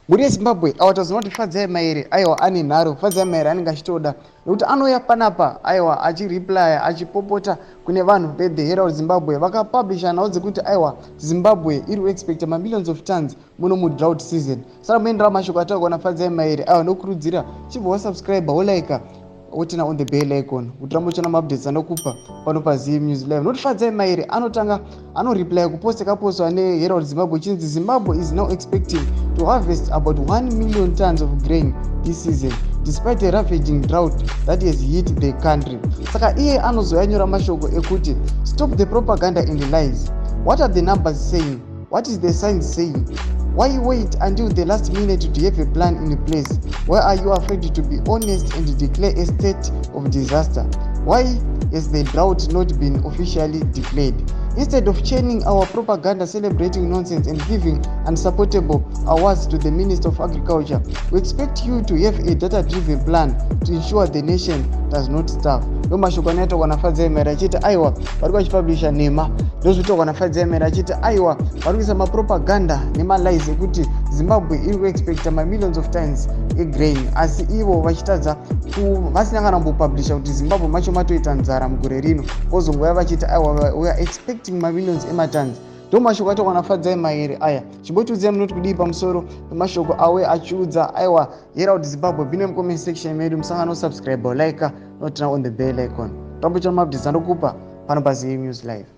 Mhuri yeZimbabwe, awa tazoona kuti Fadzai Maere aiwa ane nharo. Fadzai Maere anenge achitoda nekuti anouya panapa aiwa achireplya, achipopota kune vanhu veThe Herald Zimbabwe vakapublisha nhau dzekuti aiwa Zimbabwe iri kuexpecta mamillions of tons muno mudrought season. Saka muendera mashoko ataurwa naFadzai Maere aiwa, nokurudzira chibva wasubscribe, wolike, woturn on the bell icon kuti rambe uchiona maupdates anokupa pano paZim News Live. Noti Fadzai Maere anotanga anoreply kupost yakapostwa neHerald Zimbabwe ichinzi "Zimbabwe is now expecting to harvest about 1 million tons of grain this season despite a ravaging drought that has hit the country." Saka iye anozoyanyora mashoko ekuti, "Stop the propaganda and the lies. What are the numbers saying? What is the science saying? Why wait until the last minute to have a plan in place? Why are you afraid to be honest and declare a state of disaster? Why has the drought not been officially declared? Instead of churning our propaganda, celebrating nonsense and giving unsupportable awards to the Minister of Agriculture, we expect you to have a data driven plan to ensure the nation does not starve." Ndo mashoko anoitaurwa naFadzai Maere achiti aiwa vari vachipublisha nhema. Ndozvitaurwa naFadzai Maere achiti aiwa vari kuisa mapropaganda nemalies ekuti Zimbabwe iri kuexpecta mamillions of tons egrain, asi ivo vachitadza, vasina kana kumbopublisha kuti Zimbabwe macho matoita nzara mugore rino, vozongouya vachiti aiwa we are expecting mamillions ematons. Ndo mashoko ataurwa naFadzai Maere aya. Chimbotiudzai munoti kudii pamusoro pemashoko awe achiudza aiwa Herald Zimbabwe. Bine mucomment section medu, musangano subscribe, like, noturn on the bell icon, tambochana maupdates andokupa pano paZim News Live.